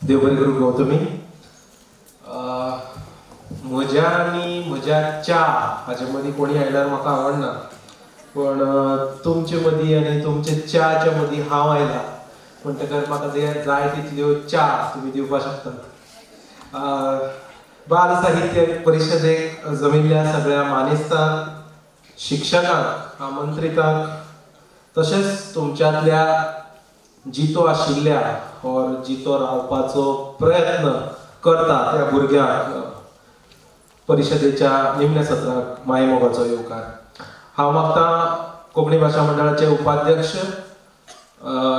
देव बरें करूं गौतमी. म्हज्या आनी म्हज्या च्या हाजे मदीं कोणी आयल्यार म्हाका आवडना, पण तुमचे मदीं आनी तुमचे च्याच्या मदीं हांव आयला म्हणटकर म्हाका जाय तितल्यो च्या तुमी दिवपाक शकतात. बाल साहित्य परिशदेक जमिल्ल्या सगळ्या मानेस्तांक, शिक्षकांक, आमंत्रितांक, तशेंच तुमच्यांतल्या जितो आशिल्ल्या और जितो रावपाचो प्रयत्न करता त्या भुरग्यांक परिशदेच्या निमण्या सत्राक मायमोगाचो येवकार. हांव मागता कोंकणी भाशा मंडळाचे उपाध्यक्ष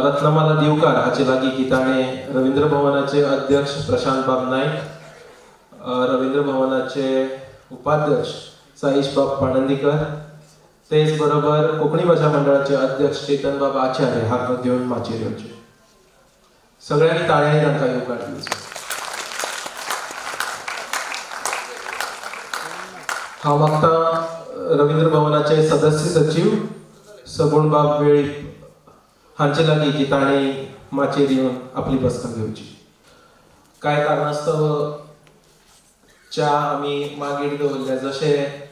रत्नमाला दिवकार हाचे लागीं की ताणें रविंद्र भवनाचे अध्यक्ष प्रशांत बाब नायक, रविंद्र भवनाचे उपाध्यक्ष साईश बाब पाणंदीकर, तेच बरोबर कोंकणी भाशा मंडळाचे अध्यक्ष चेतन बाब आचार्य हांकां घेवन माचयेर येवचे. सगळ्यांनी ताळ्यांनी तांकां येवकार दिवचो. हांव मागता रविंद्र भवनाचे सदस्य सचीव सगुण बाब वेळीप हांचे लागीं की ताणें माचयेर येवन आपली बसका घेवची. कांय कारणास्तव च्या आमी मागीर दवरल्या, जशें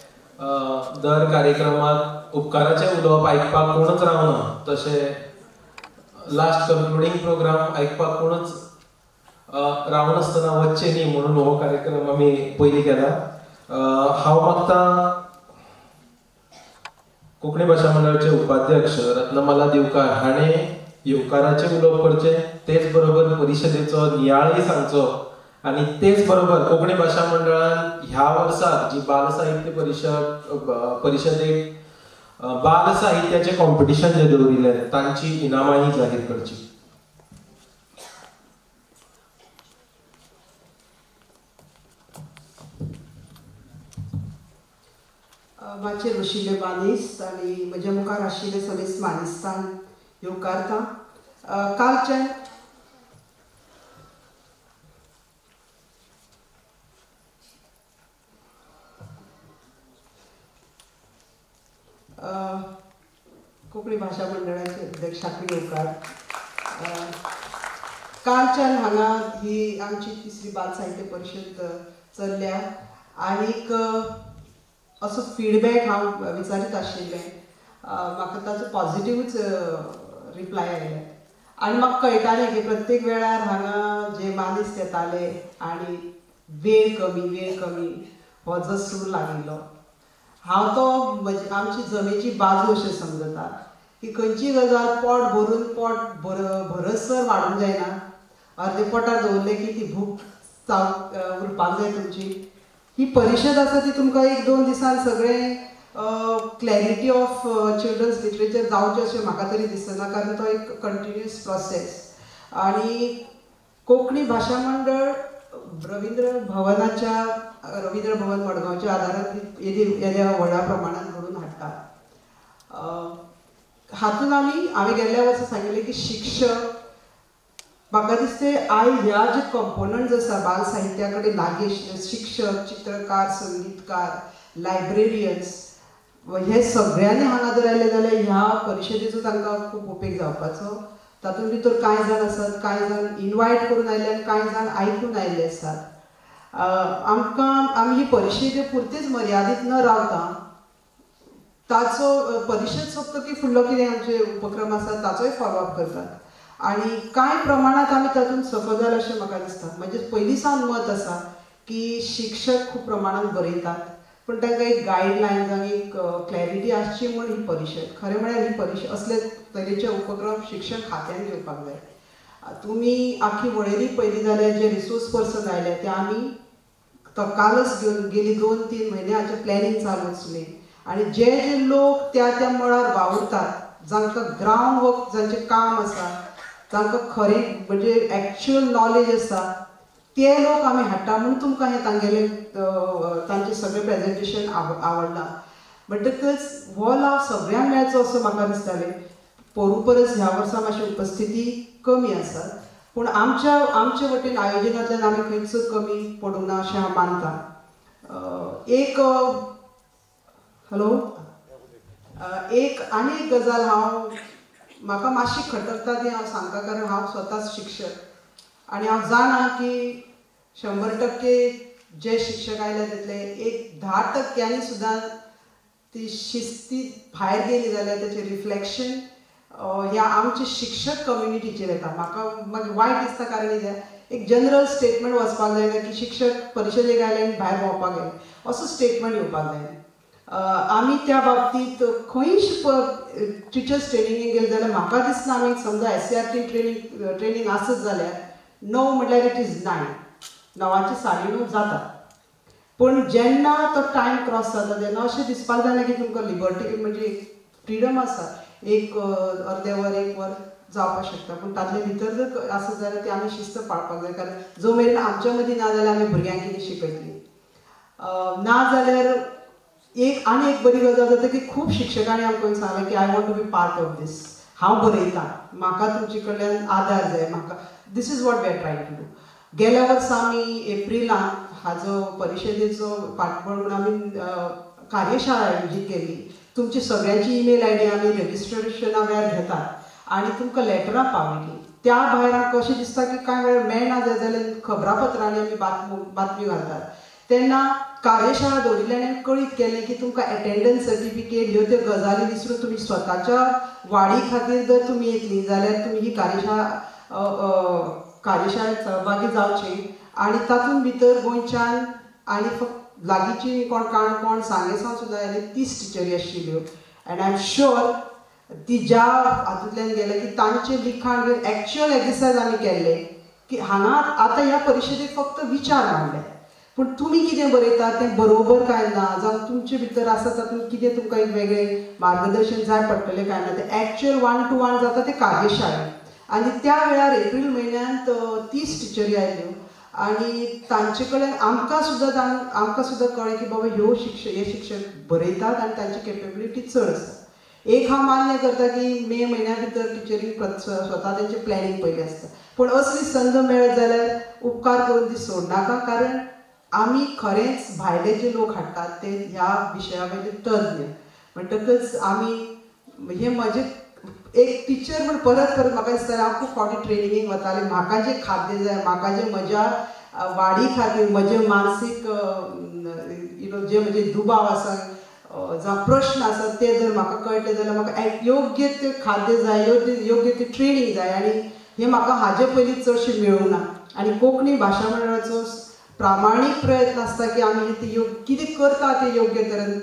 दर कार्यक्रमाक उपकाराचें उलोवप आयकपाक कोणूच रावना, तशें लास्ट कंक्लुडींग प्रोग्राम आयकपाक कोणूच रावनासतना वचचें न्ही म्हणून हो कार्यक्रम आमी पयलीं केला. हांव मागता कोंकणी भाशा मंडळाचे उपाध्यक्ष रत्नमाला दिवकार हाणें येवकाराचें उलोवप करचें, तेच बरोबर परिशदेचो नियाळय सांगचो आनी तेच बरोबर कोंकणी भाशा मंडळान ह्या वर्साक जी बाल साहित्य परिशदेक बाल साहित्याचें कॉम्पिटिशन जें दवरिल्लें तांची इनामांय जाहीर करची. माचयेर बशिल्ले मानेस्त आनी म्हज्या मुखार आशिल्ले सगळेच मानेस्तांक येवकारता. कालच्यान कोंकणी भाशा मंडळाचे अध्यक्षाक येवकार. कालच्यान हांगा ही आमची तिसरी बाल साहित्य परिशद चल्ल्या आनीक असो फिडबॅक हांव विचारीत आशिल्लें, म्हाका ताचो पॉझिटिवूच रिप्लाय आयले आनी म्हाका कळटालें की प्रत्येक वेळार हांगा जे मानेस्त येताले आनी वेळ कमी वेळ कमी हो जो सूर लागिल्लो, हांव तो म्हजी आमची जमेची बाजू अशें समजता की खंयची गजाल पोट भरून पोट भरसर वाडूंक जायना, अर्दे पोटार दवरलें की ती भूक उरपाक जाय तुमची. ही परिशद आसा ती तुमकां एक दोन दिसान सगळें क्लॅरिटी ऑफ चिल्ड्रन्स लिटरेचर जावचें अशें म्हाका तरी दिसना, कारण तो एक कंटिन्युअस प्रोसेस. आनी कोंकणी भाशा मंडळ रविंद्र भवनाच्या रविंद्र भवन मडगांवच्या आदारान येद्या व्हडा प्रमाणान घडोवन हाडटा. हातून आमी हांवें गेल्ल्या वर्सा सांगिल्लें की शिक्षक म्हाका दिसता आयज ह्या जे कंपोनंट्स आसा बाल साहित्या कडेन लागीं आशिल्ले शिक्षक, चित्रकार, संगीतकार, लायब्रेरियन्स हे सगळ्यांनी हांगा जर आयले जाल्यार ह्या परिशदेचो तांकां खूब उपेग जावपाचो. तातूंत भितर कांय जाण आसात, कांय जाण इनवायट करून आयले आनी कांय जाण आयकून आयिल्ले आसात. आमकां आमी ही परिशदे पुरतीच मर्यादीत न रावता ताचो परिशद सोंपतकीर फुडलो कितें आमचे उपक्रम आसा ताचोय फॉलोअप करतात आनी कांय प्रमाणांत आमी तातूंत सफल जाले अशें म्हाका दिसता. म्हणजे पयलीं सावन मत आसा की शिक्षक खूब प्रमाणांत बरयतात, पूण तांकां एक गायडलायन्स आनी एक क्लॅरिटी आसची म्हूण ही परिशद, खरें म्हळ्यार ही परिशद असले तरेचे उपक्रम शिक्षण खात्यान घेवपाक जाय. तुमी आख्खी वळेरी पळयली जाल्यार जे रिसोर्स पर्सन आयले ते आमी तकालस घेवन गेली 2-3 म्हयने हाचें प्लॅनिंग चालू आसलें आनी जे जे लोक त्या त्या मळार वावुरतात, जांकां ग्रावंड वर्क जांचें काम आसा, तांकां खरें म्हणजे एक्च्युअल नॉलेज आसा ते लोक आमी हाडटा म्हूण तुमकां हें तांगेलें तांचें सगळें प्रेजेंटेशन आवडलां. म्हणटकच हो लाव सगळ्यांक मेळचो असो म्हाका दिसतालें. पोरू परस ह्या वर्सा मातशी उपस्थिती कमी आसा, पूण आमच्या आमचे वटेन आयोजनांतल्यान आमी खंयच कमी पडूंक ना अशें हांव मानता. एक हॅलो एक आनी एक गजाल हांव म्हाका मातशी खटकता ती हांव सांगता, कारण हांव स्वताच शिक्षक आनी हांव जाणा की 100% जे शिक्षक आयले तितले एक 10% सुद्दां ती शिस्ती भायर गेली जाल्यार तेचें रिफ्लेक्शन ह्या आमचे शिक्षक कम्युनिटीचेर येता. म्हाका मागीर वायट दिसता, कारण कित्याक एक जनरल स्टेटमेंट वचपाक जायना की शिक्षक परिशदेक आयले आनी भायर भोंवपाक गेले, असो स्टेटमेंट येवपाक जायना. आमी त्या बाबतींत खंयच टिचर्स ट्रेनिंगेक गेले जाल्यार म्हाका दिसना आमी समजा SCERT training आसत जाल्यार 9 म्हटल्यार it is 9, 9चे 9:30 जाता. पूण जेन्ना तो टायम क्रॉस जाता तेन्ना अशें दिसपाक जायना की तुमकां लिबर्टी म्हणजे फ्रिडम आसा, एक अर्दें वर 1 वर जावपाक शकता, पूण तातले भितर जर आसत जाल्यार ती आमी शिस्त पाळपाक जाय, कारण जो मेरेन आमच्या मदीं ना जाल्यार आमी भुरग्यांक कितें शिकयतलीं. ना जाल्यार एक आनी एक बरी गजाल जाता की खूब शिक्षकांनी आमकां सांगलें की I want to be part of this, हांव बरयतां, म्हाका तुमचे कडल्यान आदार जाय, म्हाका this is what we are trying to do. गेल्या वर्सा आमी एप्रिलांत हाजो परिशदेचो पाठबळ म्हणून आमी कार्यशाळा आयोजीत केली. तुमची सगळ्यांची ईमेल I D आमी रजिस्ट्रेशना वेळार घेतात आनी तुमकां लेटरां पावयलीं. त्या भायर आमकां अशें दिसता की कांय वेळार मेळना जाय जाल्यार खबरापत्रांनी आमी बातमी घालतात. तेन्ना कार्यशाळा दवरिल्ल्यान आमी कळीत केलें की तुमकां एटेंडन्स सर्टिफिकेट ह्यो त्यो गजाली विसरून तुमी स्वताच्या वाडी खातीर जर तुमी येतली जाल्यार तुमी ही कार्यशाळा कार्यशाळेत सहभागी जावचें. आनी तातूंत भितर गोंयच्यान आनी फक्त लागींची कोण काणकोण सांगें सावन सुद्दां आयले 30 टिचरी आशिल्ल्यो. एंड I am sure ती ज्या हातूंतल्यान गेले की तांचें लिखाण एक्च्युअल एक्सरसायज आमी केल्ले की हांगा आतां ह्या परिशदेक फक्त विचार मांडले, पूण तुमी कितें बरयता तें बरोबर काय ना, जावं तुमचे भितर आसा तातूंत कितें तुमकां एक वेगळें मार्गदर्शन जाय पडटलें काय ना, तें एक्च्युअल 1 to 1 जाता तें कार्यशाळेंत. आनी त्या वेळार एप्रील म्हयन्यांत 30 टिचरी आयल्यो आनी तांचे कडेन आमकां सुद्दां कळ्ळें की बाबा ह्यो हे शिक्षक बरयतात आनी तांची केपेबिलिटी चड आसा. एक हांव मान्य करता की मे म्हयन्या भितर टिचरींक स्वता तेंचें प्लॅनिंग पयलें आसता, पूण असली संद मेळत जाल्यार उपकार करून ती सोडनाका, कारण आमी खरेंच भायले जे लोक हाडटात ते ह्या विशया वयले तज्ञ. म्हणटकच आमी हे म्हजें एक टिचर म्हूण परत परत म्हाका दिसता हांव खूब फावटी ट्रेनिंगेक वतालें, म्हाका जें खाद्य जाय, म्हाका जें म्हज्या वाडी खातीर म्हजें मानसीक you know जे म्हजे दुबाव आसा जावं प्रश्न आसा ते जर म्हाका कळटले जाल्यार म्हाका योग्य तें खाद्य जाय, योग्य तें ट्रेनींग जाय, आनी हें म्हाका हाजे पयलीं चडशें मेळूंक ना. आनी कोंकणी भाशा मंडळाचो प्रामाणीक प्रयत्न आसता की आमी तें कितें करता तें योग्य तरेन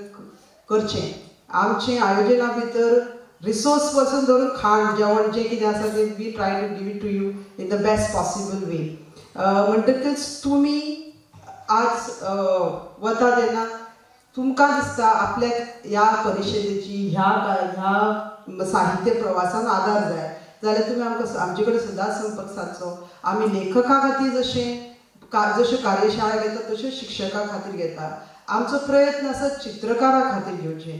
करचें. आमचें आयोजना भितर रिसोर्स पर्सन धरून खाण जेवण जें कितें आसा तें we try to give it to you in the best possible way. म्हणटकच तुमी आज वता तेन्ना तुमकां दिसता आपल्याक ह्या परिशदेची ह्या साहित्य प्रवासान आदार जाय जाल्यार तुमी आमकां आमचे कडेन सदांच संपर्क सादचो. आमी लेखका खातीर जश्यो कार्यशाळा घेता तश्यो शिक्षकां खातीर घेता. आमचो प्रयत्न आसा चित्रकारा खातीर घेवचें.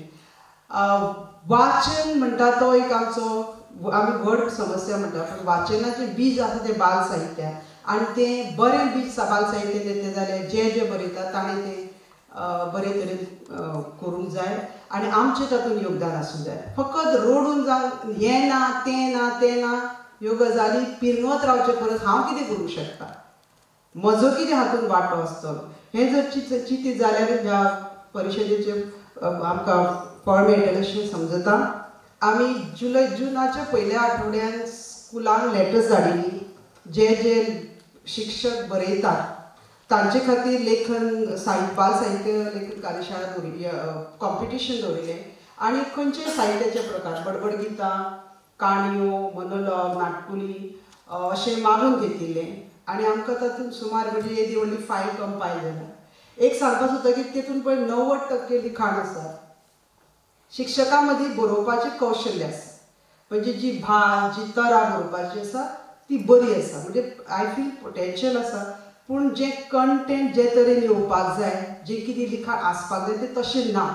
वाचन म्हणटा तो एक आमचो आमी व्हड समस्या म्हणटा, पूण वाचनाचें बीज आसा तें बाल साहित्यान, आनी तें बरें बीज बाल साहित्यान येतलें जाल्यार जे जे बरयतात ताणें तें बरे तरेन करूंक जाय आनी आमचें तातूंत योगदान आसूंक जाय. फकत रडून जावन हें ना तें ना तें ना ह्यो गजाली पिरंगत रावचे परस हांव कितें करूंक शकता, म्हजो कितें हातूंत वांटो आसतलो, हें जर चिंतीत जाल्यार ह्या परिशदेचें आमकां फळ मेळटलें अशें समजता. आमी जुनाच्या पयल्या आठवड्यान स्कुलांक लेटर्स धाडिल्ली, जे जे शिक्षक बरयतात तांचे खातीर लेखन बाल साहित्य लेखन कार्यशाळा दवरिल्ली, कॉम्पिटिशन दवरिल्लें, आनी खंयचे साहित्याचे प्रकार बडबड गितां, काणयो, मोनोलॉग, नाटकुली अशें मागून घेतिल्लें आनी आमकां तातूंत सुमार म्हणजे येदी व्हडली फायल कंपायल जाल्या. एक सांगपाक सोदता की तेतून पळय 90% लिखाण आसा. शिक्षकां मदीं बरोवपाचें कौशल्य आसा, म्हणजे जी भास जी तरा बरोवपाची आसा ती बरी आसा, म्हणजे I feel potential आसा, पूण जें कंटेंट जे तरेन येवपाक जाय, जें कितें लिखाण आसपाक जाय तें तशें ना.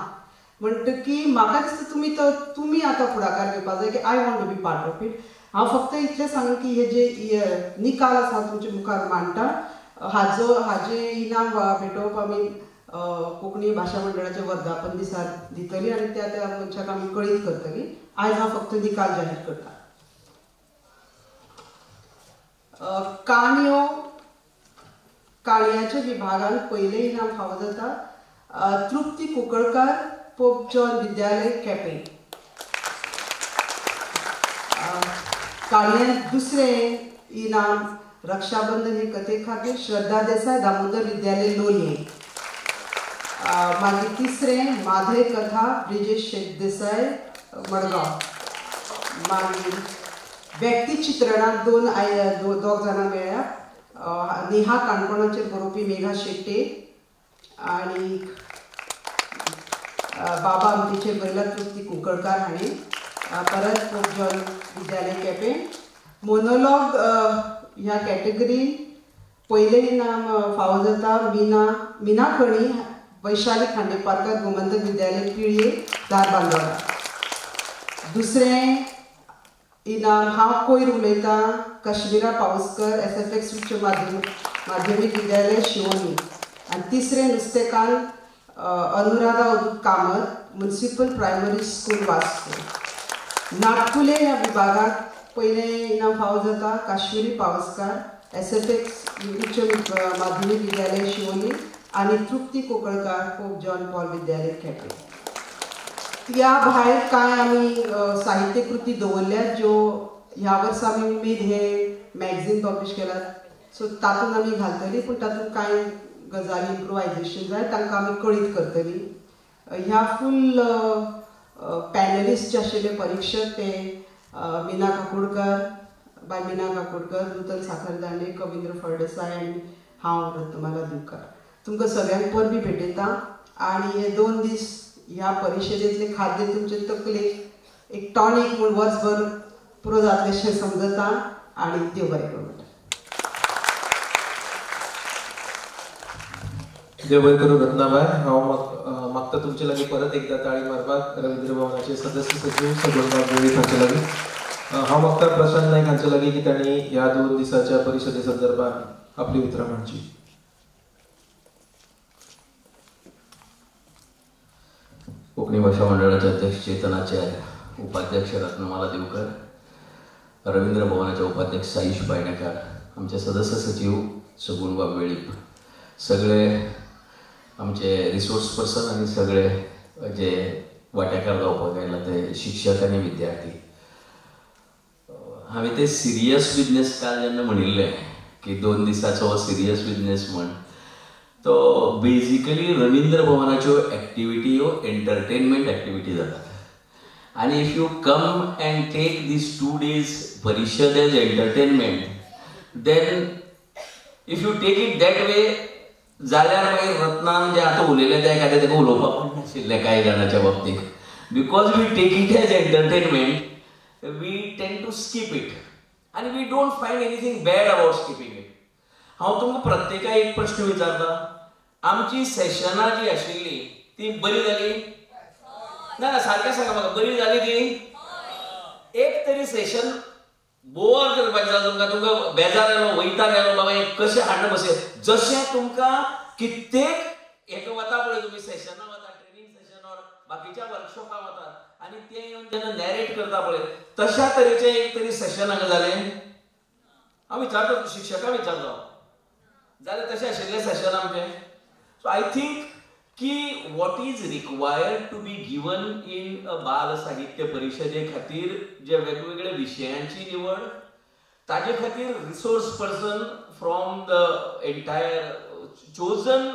म्हणटकीर म्हाका दिसता तुमी आतां फुडाकार घेवपाक जाय की I want to be part of it. हांव फक्त इतलें सांगूं की हे जे निकाल आसा तुमचे मुखार मांडटा, हाजें इनाम भेटोवप आमी कोंकणी भाशा मंडळाच्या वर्धापन दिसा दितली आनी त्या त्या मनशाक आमी कळीत करतली. आयज हांव फक्त निकाल जाहीर करता. काणयो काणयांच्या विभागान पयलें इनाम फावो जाता तृप्ती कुंकळकार, पोप जॉन विद्यालय, केपें. काणयांत दुसरें इनाम रक्षाबंधन हे कथे खातीर श्रद्धा देसाय, दामोदर विद्यालय, लोलयें. मागीर तिसरें माधय कथा ब्रिजेश शेख देसाय, मडगांव. मागीर व्यक्तिचित्रणांत दोग जाणां मेळ्ळ्या, नेहा काणकोणाचेर बरोवपी मेघा शेट्टे आनी बाबा आमटीचेर बरयला तृप्ती कुंकळकार हांणी, परत पोप जॉन विद्यालय, केपें. मोनोलॉग ह्या कॅटेगरी पयलें इनाम फावो जाता मीना खणी, वैशाली खांडेपारकर, गोमंतक विद्यालय, पिळये, धारबांदोडा. दुसरें इनाम हांव कोयर उलयतां काश्मिरा पावसकर, SFX उच्च माध्यमीक विद्यालय, शिवोनी. आनी तिसरें नुस्तेकान Anuradha Avadhoot Kamat, municipal primary school, Vasco. नाटकुले ह्या विभागात पयलें इनाम फावो जाता काश्मिरी पावसकार, SFX उच्च माध्यमीक विद्यालय, शिवोली आनी तृप्ती कुंकळकार, पोप जॉन पॉल विद्यालय, केपें. त्या भायर कांय आमी साहित्यकृती दवरल्यात ज्यो ह्या वर्सा आमी उमेद हे मॅगझीन पब्लिश केलात, सो तातूंत आमी घालतली, पूण तातूंत कांय गजाली इम्प्रोवायजेशन जाय तांकां आमी कळीत करतली. ह्या फूल पॅनलिस्ट जे आशिल्ले परिक्षक ते मीना काकोडकर, बाय मीना काकोडकर, नूतन साखरदांडे, कविंद्र फळदेसाय आनी हांव रत्नमाला दिवकर. तुमकां सगळ्यांक परबी भेटयता आनी हे 2 दीस ह्या परिशदेंतलें खाद्य तुमचे तकलेक एक टॉनीक म्हूण वर्सभर पुरो जातलें समजता आनी देव बरें करूं. देव बरें करूं रत्नाबाय. हांव मागता तुमचे लागीं परत एकदां ताळी मारपाक रवींद्र भवनाचे सदस्य सचीव सगुणबाब वेळीप हांचे लागीं. हांव मागता प्रशांत नायक हांचे लागीं की तांणी ह्या 2 दिसाच्या परिशदे संदर्भात आपली उतरां मांडची. कोंकणी भाशा मंडळाचे अध्यक्ष चेतनाचार्य, उपाध्यक्ष रत्नमाला दिवकर, रवींद्र भवनाचे उपाध्यक्ष साईश पायणेकार, आमचे सदस्य सचीव सगुणबाब वेळीप, सगळे आमचे रिसोर्स पर्सन आनी सगळे जे वांटेकार जावपाक आयला ते शिक्षक आनी विद्यार्थी. हांवें ते सिरियस बिजनेस काल जेन्ना म्हणिल्लें की 2 दिसाचो सिरियस बिजनेस म्हण, तो बेजिकली रवींद्र भवनाच्यो एक्टिविटी ह्यो एंटरटेनमेंट एक्टिविटी जातात आनी if you come and take these 2 days Parishad as entertainment, then if you take it that way जाल्यार मागीर रत्नान जें आतां उलयलें तें एखादें ताका उलोवपाक पण नाशिल्लें कांय जाणांच्या बाबतींत. Because we take it as entertainment we tend to skip it आनी we don't find anything bad about skipping it. हांव तुमकां प्रत्येकाक एक प्रश्न विचारता, आमची सेशनां जी आशिल्ली ती बरी जाली ना? ना, सारकें सांगा म्हाका, बरी जाली ती? एक तरी सेशन बोर करपाचें जालें तुमकां, तुमकां बेजार आयलो, वैताग आयलो, बाबा हें कशें हाडून बसय, जशें तुमकां कित्येक हेका वता पळय तुमी सेशनां वता, ट्रेनींग सेशनार, बाकीच्या वर्कशॉपाक वतात आनी ते येवन जेन्ना नॅरेट करता पळय तशा तरेचें एक तरी सेशन हांगा जालें? हांव विचारता, शिक्षकां विचारता, जालें तशें आशिल्लें सेशन आमचें? सो I think की what is required to be given in a बाल साहित्य परिशदे खातीर जे वेगवेगळे विशयांची निवड, ताजे खातीर resource person from the entire chosen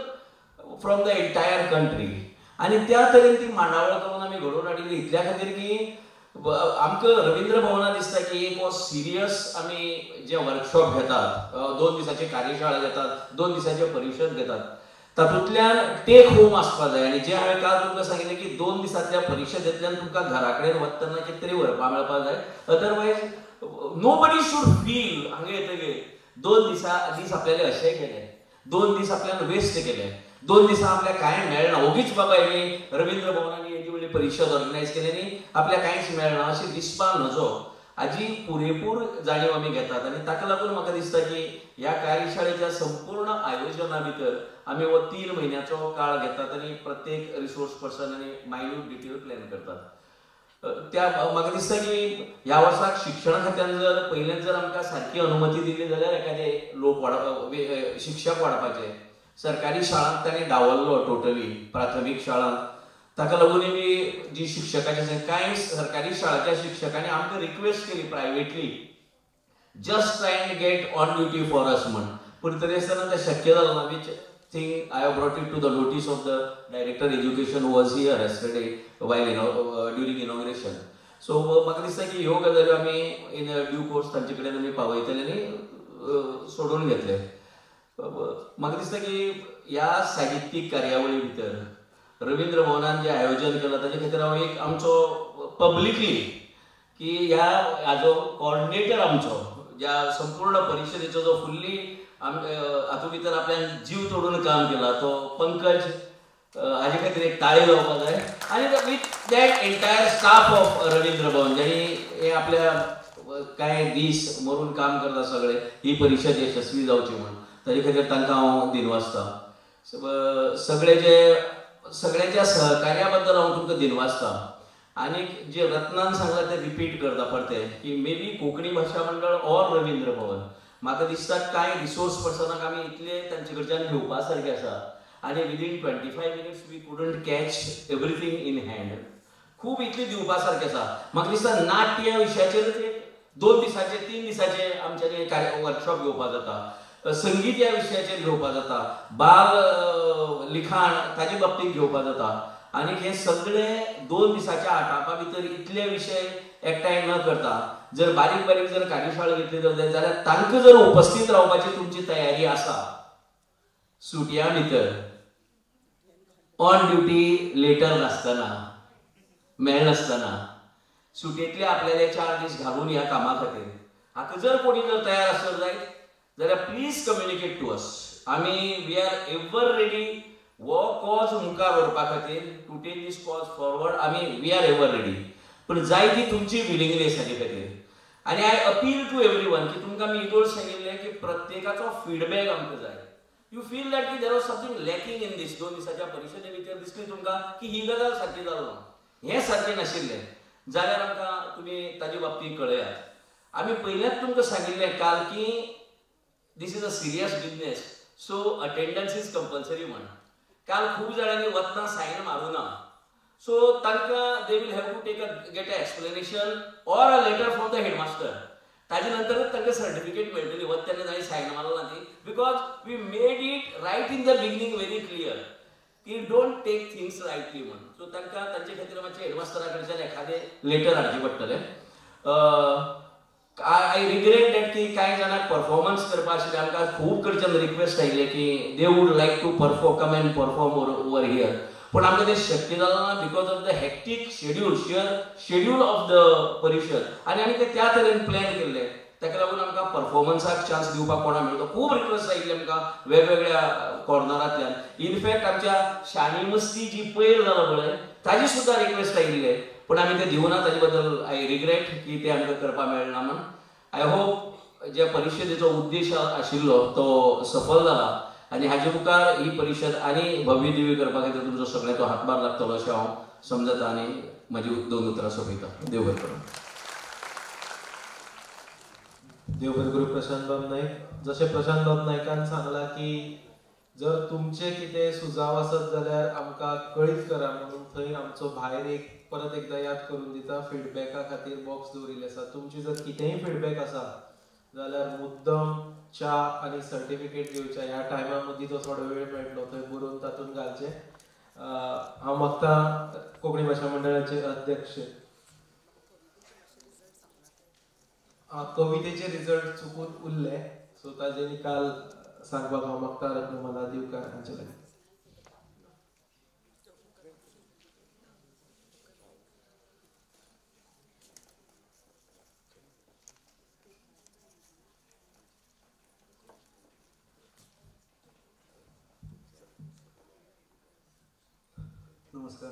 from the entire country आनी त्या तरेन ती मांडावळ करून आमी घडोवन हाडिल्ली. इतल्या खातीर की आमकां रवींद्र भवनां दिसता की एक हो सिरियस आमी जे वर्कशॉप घेतात, 2 दिसाची कार्यशाळा घेतात, 2 दिसाचे परिशद घेतात, तातूंतल्यान टेक होम आसपा जाय. आनी जें हांवें काल तुमकां सांगिल्लें की 2 दिसांतल्या परिशदेंतल्यान तुमकां घरा कडेन वतना कितें तरी व्हरपा मेळपा जाय, अदरवायज नोबडी should feel हांगा येतकीर 2 दीस आपल्याले अशें गेले, 2 दीस आपल्यान वेस्ट केले, 2 दिसां आपल्याक कांय मेळना, ओगीच बाबा हेणी रवींद्र भवनांनी येदी व्हडली परिशद ऑर्गनायज केली न्ही आपल्याक कांयच मेळना अशें दिसपा नजो हाजी पुरेपूर जाणीव आमी घेतात. आनी ताका लागून म्हाका दिसता की ह्या कार्यशाळेच्या संपूर्ण आयोजना भितर आमी हो 3 म्हयन्याचो काळ घेतात आनी प्रत्येक रिसोर्स पर्सन आनी मायन्यूट डिटेल प्लॅन करतात. त्या म्हाका दिसता की ह्या वर्साक शिक्षण खात्यान जर पयलेंच जर आमकां सारकी अनुमती दिली जाल्यार एखादे लोक वाड शिक्षक वाडपाचे सरकारी शाळांक ताणें डावललो टोटली प्राथमीक शाळांक. ताका लागूनय बी जी शिक्षकाचे कांय सरकारी शाळाच्या शिक्षकांनी आमकां रिक्वेस्ट केली privately just try and get on duty for us म्हण, पूण तरी आसतना तें शक्य जालें ना. Which thing I have brought it to the notice of the director education was here yesterday while during inauguration. So म्हाका दिसता की ह्यो गजाल्यो आमी इन ड्यू कोर्स तांचे कडेन आमी पावयतले आनी सोडून घेतले. म्हाका दिसता की ह्या साहित्यीक कार्यावळी भितर रवींद्र भवनान जें आयोजन केलां ताजे खातीर हांव एक आमचो पब्लिकली की ह्या हाजो कॉर्डिनेटर आमचो ज्या संपूर्ण परिशदेचो जो फुल्ली हातूंत भितर आपल्यान जीव तोडून काम केला तो पंकज हाजे खातीर एक ताळी लावपाक जाय. आनी with that entire staff of Ravindra Bhavan ज्यांनी हे आपल्या कांय दीस मरून काम करता सगळे ही परिशद यशस्वी जावची म्हूण ताजे खातीर तांकां हांव दिनवासता. सगळे जे सगळ्यांच्या सहकार्या बद्दल हांव तुमकां दिनवासता. आनी जे रत्नान सांगलां तें रिपीट करता परतें की मे बी कोंकणी भाशा मंडळ ऑर रवींद्र भवन म्हाका दिसता कांय रिसोर्स पर्सनाक आमी इतले तांचे कडच्यान घेवपा सारकें आसा आनी within 25 minutes we couldn't catch everything in hand. खूब इतलें दिवपा सारकें आसा. म्हाका दिसता नाट्य विशयाचेरच एक 2 दिसाचे 3 दिसाचे आमच्यांनी कार्य वर्कशॉप घेवपा जाता, संगीत ह्या विशयाचेर घेवपा जाता, बाल लिखाण ताजे बाबतींत घेवपा जाता. आनी हे सगळे 2 दिसाच्या आटापा भितर इतले विशय एकठांय न करता जर बारीक बारीक जर कार्यशाळा घेतली जाल्यार तांकां जर उपस्थित रावपाची तुमची तयारी आसा सुटयां भितर ऑन ड्युटी लेटर नासतना मेळनासतना सुटयेंतले आपल्याले 4 दीस घालून ह्या कामा खातीर हाका जर कोणी जर तयार आसत जायत जाल्यार प्लीज कम्युनिकेट टू अस. आमी we are ever ready हो कॉज मुखार व्हरपा खातीर to take this cause forward आमी we are ever ready. पूण जाय ती तुमची विलिंगनेस हाजे खातीर. आनी I appeal to every one की तुमकां आमी येदोळ सांगिल्लें की प्रत्येकाचो फिडबॅक आमकां जाय. You feel that की there was something lacking in this 2 दिसाच्या परिशदे भितर दिसली तुमकां की ही गजाल सारकी जालो ना, हें सारकें नाशिल्लें जाल्यार आमकां तुमी ताजे बाबतींत कळयात. आमी पयल्याच तुमकां सांगिल्लें काल की this is a serious business so attendance is compulsory म्हण. काल खूब जाणांनी वतना सायन मारूं ना, सो तांकां they will have to take a get a explanation or a letter from the headmaster. ताजे नंतरच तांकां सर्टिफिकेट मेळटली वत तेन्ना तांणी सायन मारला ना ती, because we made it right in the beginning very clear की don't take things lightly म्हण. सो तांकां तांचे खातीर मातशें हेडमास्टरा कडच्यान एखादें लेटर हाडचें पडटलें. I regret that की कांय जाणांक परफॉर्मन्स करपा आशिल्लें, आमकां खूब कडच्यान रिक्वेस्ट आयिल्लें की they would like to perform come and perform over here, पूण आमकां तें शक्य जालें ना because of the hectic schedule schedule of the Parishad. आनी आमी तें त्या तरेन प्लॅन केल्लें ताका लागून आमकां परफॉर्मन्साक चान्स दिवपाक कोणा मेळटा. खूब रिक्वेस्ट आयिल्ले आमकां वेगवेगळ्या कॉर्नरांतल्यान. इनफॅक्ट आमच्या शाणी मस्ती जी पयर जाला पळय ताजी सुद्दां रिक्वेस्ट आयिल्ले, पूण आमी ते दिवना ताजे बद्दल I regret की ते आमकां करपाक मेळना म्हण. I hope ज्या परिशदेचो उद्देश आशिल्लो तो सफल जाला आनी हाजे मुखार ही परिशद आनी भव्य दिव्य करपा खातीर तुमचो सगळ्यांचो हातभार लागतलो अशें हांव समजता आनी म्हजी 2 उतरां सोंपयता. देव बरें करूं. देव बरें करूं प्रशांत बाब नायक. जशें प्रशांत बाब नायकान सांगलां की जर तुमचे कितें सुजाव आसत जाल्यार आमकां कळीत करा म्हणून थंय आमचो भायर एक परत एकदां याद करून दिता फिडबॅका खातीर बॉक्स दवरिल्ले आसा. तुमची जर कितेंय फिडबॅक आसा जाल्यार मुद्दम च्या आनी सर्टिफिकेट घेवच्या ह्या टायमा मदीं जो थोडो वेळ मेळटलो थंय बरोवन तातूंत घालचें. हांव मागता कोंकणी भाशा मंडळाचे अध्यक्ष कवितेचे रिजल्ट चुकून उरले सो ताजे निकाल सांगपाक हांव मागता रत्नमाला दिवकार हांचे लागीं. नमस्कार.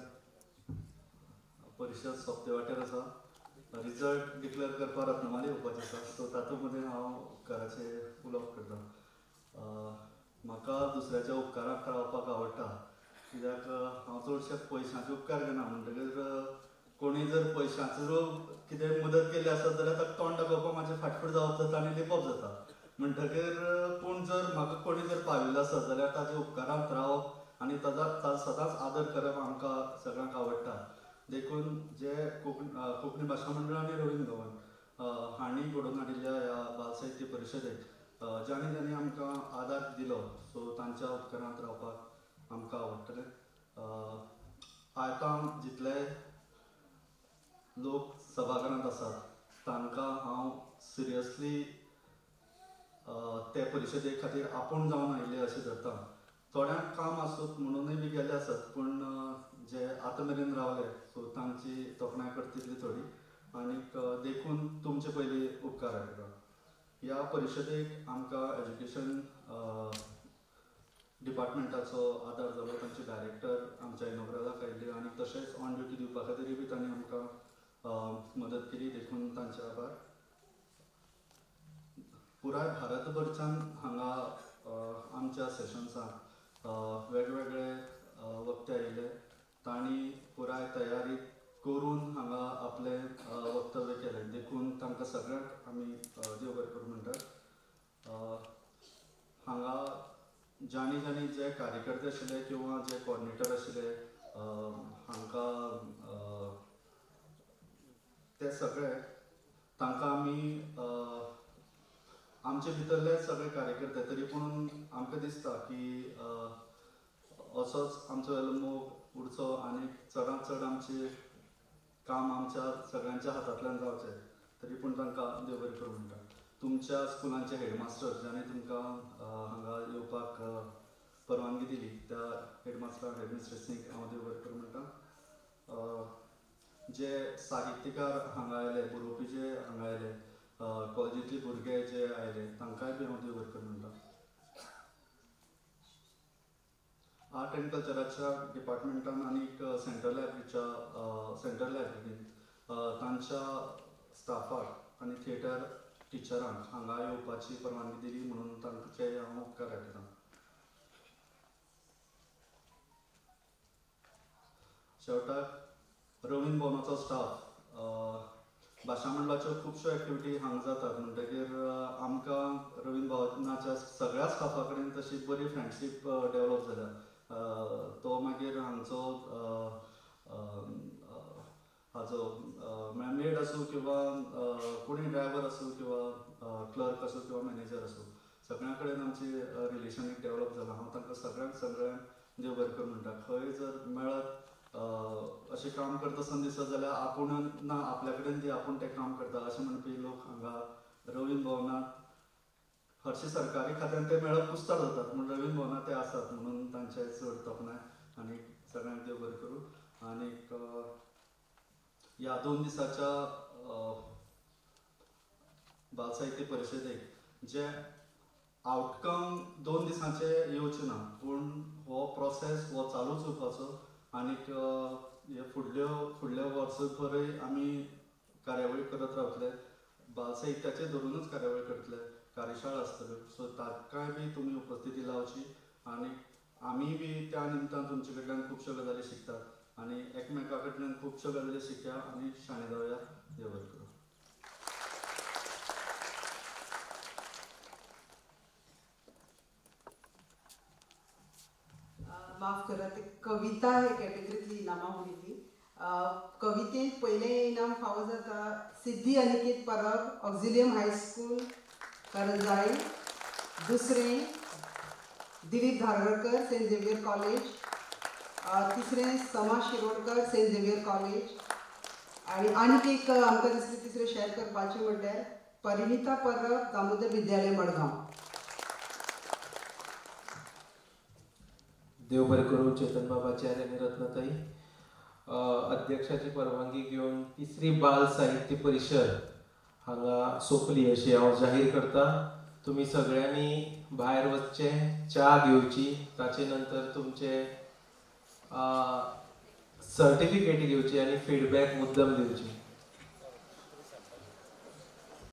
परिशद सोंपते वाटेर आसा. रिजल्ट डिक्लेअर करपाक रत्नमाला येवपाचें आसा, सो तातूंत मदीं हांव उपकाराचें उलोवप करता. म्हाका दुसऱ्याच्या उपकाराक रावपाक आवडटा, कित्याक हांव चडशे पयशांचे उपकार घेना, म्हणटकीर कोणी जर पयशांचो कितें मदत केली आसत जाल्यार ताका तोंड दाखोवपाक म्हाजें फाटफूट जावप जाता आनी लिपप जाता. म्हणटकीर पूण जर म्हाका कोणी जर पाविल्लो आसत जाल्यार ताच्या उपकारांत रावप आनी ताजो सदांच आदर करप आमकां सगळ्यांक आवडटा. देखून जे कोंकणी भाशा मंडळ आनी रवींद्र भवन हांणी घडोवन हाडिल्ल्या ह्या बाल साहित्य परिशदेक जांणी जांणी आमकां आदार दिलो सो तांच्या उपकारांत रावपाक आमकां आवडटलें. आतां जितले लोक सभाघरांत आसात तांकां हांव सिरियसली ते परिशदे खातीर आपूण जावन आयिल्ले अशें धरता. थोड्यांक काम आसूत म्हणूनय बी गेले आसत पूण जे आतां मेरेन रावले सो तांची तोखणाय करता तितली थोडी आनीक देखून तुमचे पयलीं उपकार आयकता. ह्या परिशदेक आमकां एज्युकेशन डिपार्टमेंटाचो आदार जालो. तांचे डायरेक्टर आमच्या इनॉग्रलाक आयिल्ले आनी तशेंच ऑन ड्युटी दिवपा खातीरूय बी तांणी आमकां मदत केली, देखून तांचे आभार. पुराय भारतभरच्यान हांगा आमच्या सेशन्साक वेगवेगळे वक्ते आयिल्ले. तांणी पुराय तयारी करून हांगा आपलें वक्तव्य केलें, देखून तांकां सगळ्यांक आमी देव बरें करूं म्हणटात. हांगा जांणी जांणी जे कार्यकर्ते आशिल्ले किंवा जे कोऑर्डिनेटर आशिल्ले हांकां ते सगळे तांकां आमी आमचे भितरले सगळे कार्यकर्ते तरी पूण आमकां दिसता की असोच आमचो मोग उरचो आनी चडांत चड आमचें काम आमच्या सगळ्यांच्या हातांतल्यान जावचें, तरी पूण तांकां देव बरें करूं म्हणटा. तुमच्या स्कुलांचे हेडमास्टर जाणें तुमकां हांगा येवपाक परवानगी दिली त्या हेडमास्टराक हेडमिस्ट्रेसीक हांव देव बरें करूं म्हणटा. जे साहित्यकार हांगा आयले, बरोवपी जे हांगा आयले, कॉलेजींतले भुरगे जे आयले तांकांय बी हांव देव बरें करूं म्हणटा. आर्ट एंड कल्चराच्या डिपार्टमेंटान आनीक सेंट्रल लायब्ररीच्या सेंट्रल लायब्ररीन तांच्या स्टाफाक आनी थिएटर टिचरांक हांगा येवपाची परवानगी दिली म्हणून तांचे हांव उपकार आयकतां. शेवटाक रवींद्र भवनाचो स्टाफ, भाशा मंडळाच्यो खुबश्यो एक्टिविटी हांगा जातात म्हणटकीर आमकां रवींद्र भवनाच्या सगळ्या स्टाफा कडेन तशी बरी फ्रेंडशीप डेवलप जाल्या. तो मागीर हांगचो हाजो म्हळ्यार मेड आसूं किंवा कोणी ड्रायव्हर आसूं किंवा क्लर्क आसूं किंवा मॅनेजर आसूं, सगळ्यां कडेन आमची रिलेशन एक डेवलप जाला. हांव तांकां सगळ्यांक सगळ्यांक देव बरें करूं म्हणटा. खंय जर मेळत अशें काम करता आसतना दिसत जाल्यार आपूण ना आपल्या कडेन ती आपूण तें काम करता अशें म्हणपी लोक हांगा रवींद्र भवनांत हरशीं सरकारी खात्यान ते मेळप कुस्तार जातात, पूण रवींद्र भवनांत ते आसात म्हणून तांचे चड तोखणाय आनी सगळ्यांक देव बरें करूं. आनीक ह्या 2 दिसाच्या बाल साहित्य परिशदेक जे आवटकम 2 दिसांचे येवचे ना, पूण हो प्रोसेस हो चालूच उरपाचो आनीक हे फुडल्या वर्सभरय आमी कार्यावळी करत रावतले. बाल साहित्याचे धरूनच कार्यावळी करतले, कार्यशाळा आसतल्यो, सो ताकाय बी तुमी उपस्थिती लावची आनी आमी बी त्या निमतान तुमचे कडल्यान खुबश्यो गजाली शिकतात आनी एकमेका कडल्यान खुबश्यो गजाली शिकया आनी शाणे जावया. देव बरें करूं. माफ करा, ते कविता हे कॅटेगरीतली इनामां उरिल्ली. कवितेंत पयलें इनाम फावो जाता Siddhi Aniket Parab, Auxilium high school Karanzalem. दुसरें Dilip Dharwadkar, Saint Xavier college. तिसरें समा शिरोडकर, सेंट झेवियर कॉलेज. आनी आनीक एक आमकां दिसलें तिसरें शेअर करपाचें म्हणल्यार परिणिता परब, दामोदर विद्यालय मडगांव. देव बरें करूं चेतन बाबाचार्य आनी रत्नताई. अध्यक्षाची परवानगी घेवन तिसरी बाल साहित्य परिशद हांगा सोंपली अशी हांव जाहीर करता. तुमी सगळ्यांनी भायर वचचें, च्या घेवची, ताचे नंतर तुमचे सर्टिफिकेट घेवची आनी फिडबॅक मुद्दम दिवची.